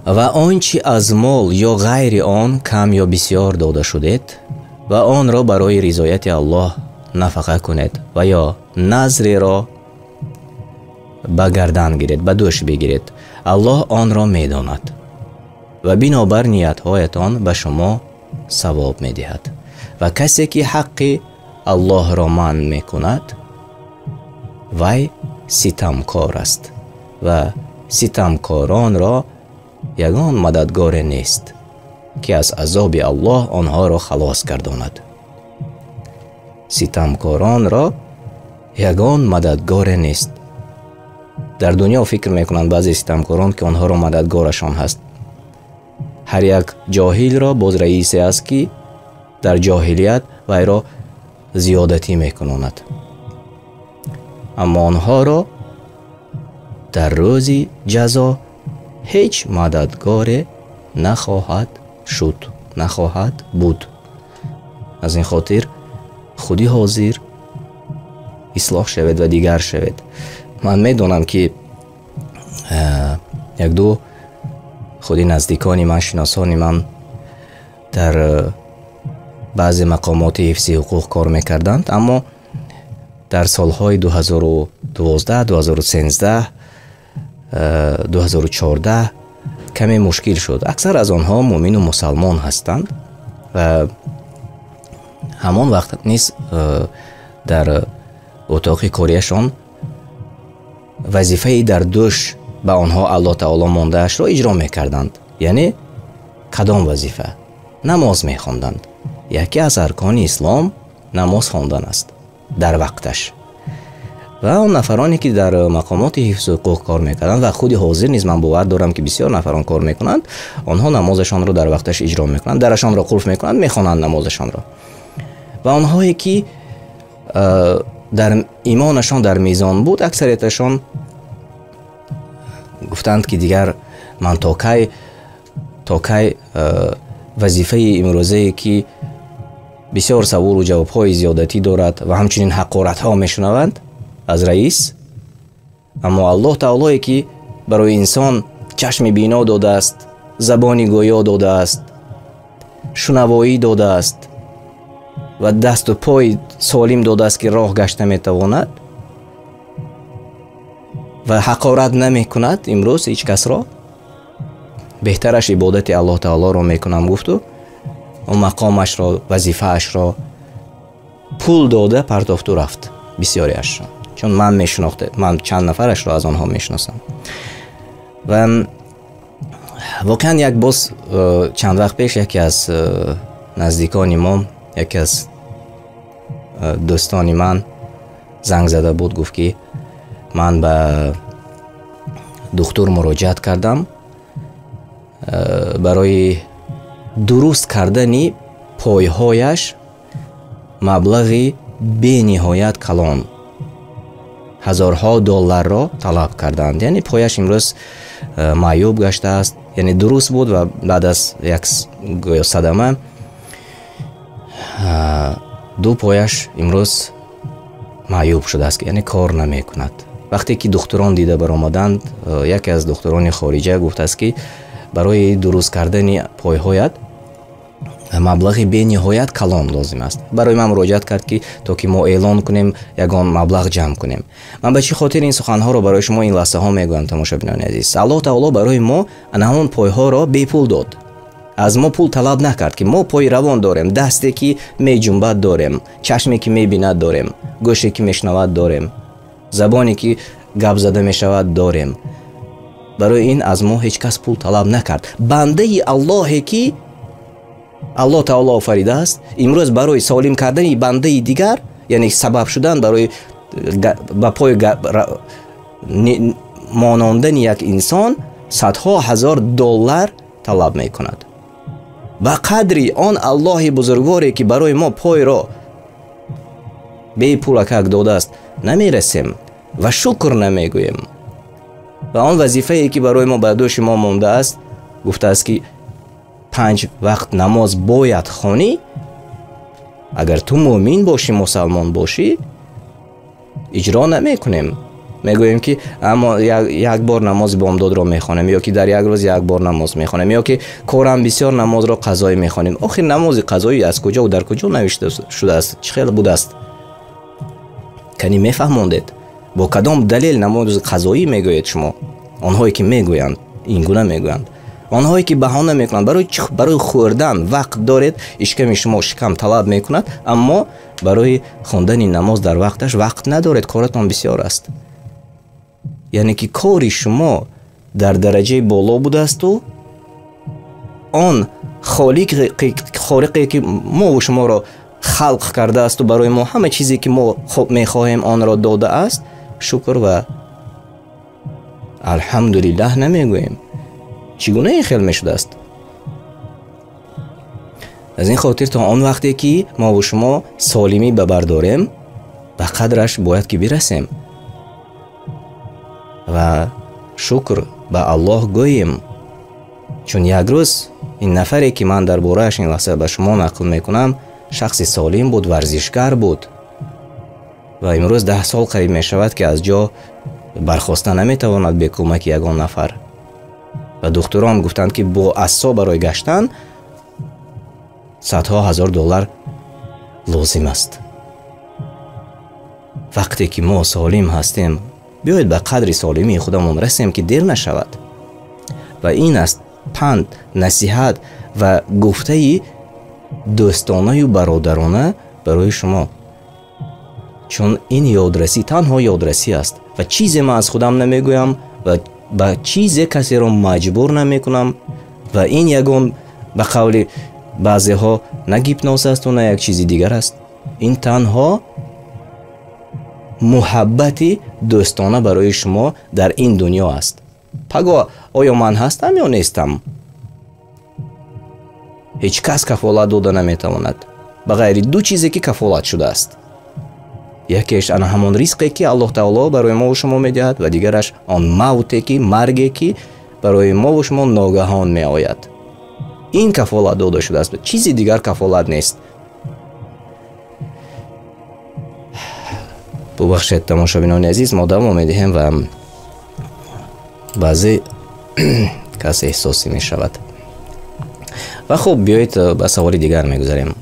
Ва он чи аз мол ё ғайри он кам ё бисёр дода шудед, ва онро барои ризояти Аллоҳ нафақа кунед ва ё назреро ба гардан гиред, ба дӯш бигиред, Аллоҳ онро медонад ва бинобар ниятҳоятон ба шумо савоб медиҳад. Ва касе ки ҳаққи Аллоҳро манъ мекунад, вай ситамкор аст ва ситамкоронро ягон мададгоре нест, ки аз азоби Аллоҳ онҳоро халос гардонад. Ситамкоронро ягон мададгоре нест. Дар дунё фикр мекунанд баъзе ситамкорон, ки онҳоро мададгорашон ҳаст. Ҳар як ҷоҳилро боз раисе аст, ки дар ҷоҳилият вайро зиёдатӣ мекунонад. Аммо онҳоро дар рӯзи ҷазо ҳеҷ мададгоре нахоҳад шуд, нахоҳад буд. Аз ин хотир худи ҳозир ислоҳ шавед ва дигар шавед. Ман медонам, ки якду худи наздикони ман, шиносони ман дар баъзе мақомоти ҳифзи ҳуқуқ кор мекарданд, аммо дар солҳои 2012, 2013, 2014 каме мушкил шуд. Аксар аз онҳо муъмину мусалмон ҳастанд ва ҳамон вақт низ дар утоқи кориашон вазифаи дар дӯш ба онҳо Аллоҳ таоло мондаашро иҷро мекарданд. Яъне кадом вазифа? Намоз мехонданд. Яке аз аркони ислом намоз хондан аст дар вақташ. Ва он нафароне, ки дар мақомоти ҳифзи ҳуқуқ кор мекарданд ва худи ҳозир низ ман бовар дорам, ки бисёр нафарон кор мекунанд, онҳо намозашонро дар вақташ иҷро мекунанд, дарашонро қулф мекунанд, мехонанд намозашонро. Ва онҳое, ки дар имонашон дар мизон буд, аксарияташон гуфтанд, ки дигар ман то кай вазифаи имрӯзае, ки бисёр саволу ҷавобҳои зиёдатӣ дорад ва ҳамчунин ҳақоратҳо мешунаванд аз раис, аммо Аллоҳ таолое, ки барои инсон чашми бино додааст, забони гӯё додааст, шунавоӣ додааст ва дасту пой солим додааст, ки роҳ гашта метавонад ва ҳақорат намекунад имрӯз ҳеҷ касро, беҳтараш ибодати Аллоҳ таолоро мекунам, гуфту он мақомашро, вазифаашро пул дода партофту рафт бисёриашро, чун ман мешинохте, ман чанд нафарашро аз онҳо мешиносам. Ва воқеан як боз чанд вақт пеш яке аз наздикони мо, яке аз дӯстони ман занг зада буд, гуфт, ки ман ба духтур муроҷиат кардам, барои дуруст кардани пойҳояш маблағи бениҳоят калон, ҳазорҳо долларро талаб карданд. Яъне пояш имрӯз маъюб гаштааст, яъне дуруст буд ва баъд аз як гӯё садама ду пояш имрӯз маъюб шудааст, яъне кор намекунад. Вақте ки духтурон дида баромаданд, яке аз духтурони хориҷа гуфтааст, ки барои дуруст кардани пойҳоят маблағи бениҳоят калон лозим аст. Барои ман муроҷиат кард, ки то ки мо эълон кунем, ягон маблағ ҷамъ кунем. Ман ба чӣ хотир ин суханҳоро барои шумо ин лаҳзаҳо мегӯям, тамошобинони азиз? Аллоҳ таоло барои мо ана ҳамон пойҳоро бепул дод, аз мо пул талаб накард, ки мо пои равон дорем, дасте, ки меҷунбад, дорем, чашме, ки мебинад, дорем, гӯше, ки мешунавад, дорем, забоне, ки гап зада мешавад, дорем. Барои ин аз мо ҳеҷ кас пул талаб накард. Бандаи Аллоҳе, ки Аллоҳ таоло офаридааст, имрӯз барои солим кардани бандаи дигар, яъне сабаб шудан барои ба пой монондани як инсон, садҳо ҳазор доллар талаб мекунад. Ба қадри он Аллоҳи бузургворе, ки барои мо пойро бепулакак додааст, намерасем ва шукр намегӯем. Ва он вазифае, ки барои мо ба дӯши мо мондааст, гуфтааст, ки панҷ вақт намоз бояд хонӣ, агар ту муъмин бошӣ, мусалмон бошӣ, иҷро намекунем. Мегӯем ки аммо як бор намози бомдодро мехонем, ё ки дар як рӯз як бор намоз мехонем, ё ки корам бисёр намозро қазоӣ мехонем. Охир намози қазоӣ аз куҷо дар куҷо навишта шудааст? Чӣ хел будааст? Кани мефаҳмондед? Бо кадом далел намози қазоӣ мегӯед шумо? Онҳое ки мегӯянд, ин гуна мегӯянд. Онҳое ки баҳона мекунанд, барои хӯрдан вақт доред, ишками шумо шикам талаб мекунад, аммо барои хондани намоз дар вақташ вақт надоред, коратон бисёр аст. Яъне ки кори шумо дар дараҷаи боло будаасту он холиқе ки мову шуморо халқ кардаасту барои мо ҳама чизе ки мо мехоҳем онро додааст, шукр ва алҳамдулиллаҳ намегӯем. Чӣ гуна ин хел мешудааст? Аз ин хотир то он вақте ки мову шумо солимӣ ба бар дорем, ба қадраш бояд ки бирасем ва шукр ба Аллоҳ гӯем. Чун як рӯз ин нафаре ки ман дар борааш ин лаҳза ба шумо нақл мекунам, шахси солим буд, варзишгар буд ва имрӯз 10 сол қариб мешавад ки аз ҷо бархоста наметавонад бе кӯмаки ягон нафар. Ва духтурон гуфтанд ки бо асо барои гаштан садҳо ҳазор доллар лозим аст. Вақте ки мо солим ҳастем, биёед ба қадри солимии худамон расем ки дер нашавад. Ва ин аст панд, насиҳат ва гуфтаи дӯстонаю бародарона барои шумо. Чун ин ёдрасӣ танҳо ёдрасӣ аст ва чизе ман аз худам намегӯям ва ба чизе касеро маҷбур намекунам ва ин ягон ба қавли баъзеҳо на гипноз асту на як чизи дигар аст. Ин танҳо муҳаббати дӯстона барои шумо дар ин дунё аст. Паго оё ман ҳастам ё нестам? Ҳеҷ кас кафолат дода наметавонад ба ғайри ду чизе ки кафолат шудааст. Якеш ана ҳамон ризқе ки Аллоҳ таоло барои мову шумо медиҳад ва дигараш он мавте ки марге ки барои мову шумо ногаҳон меояд. Ин кафолат дода шудааст, чизи дигар кафолат нест. Бубахшед тамошобинони азиз, мо давом медиҳем ва баъзе кас эҳсосӣ мешавад. Ва хуб, биёед ба саволи дигар мегузарем.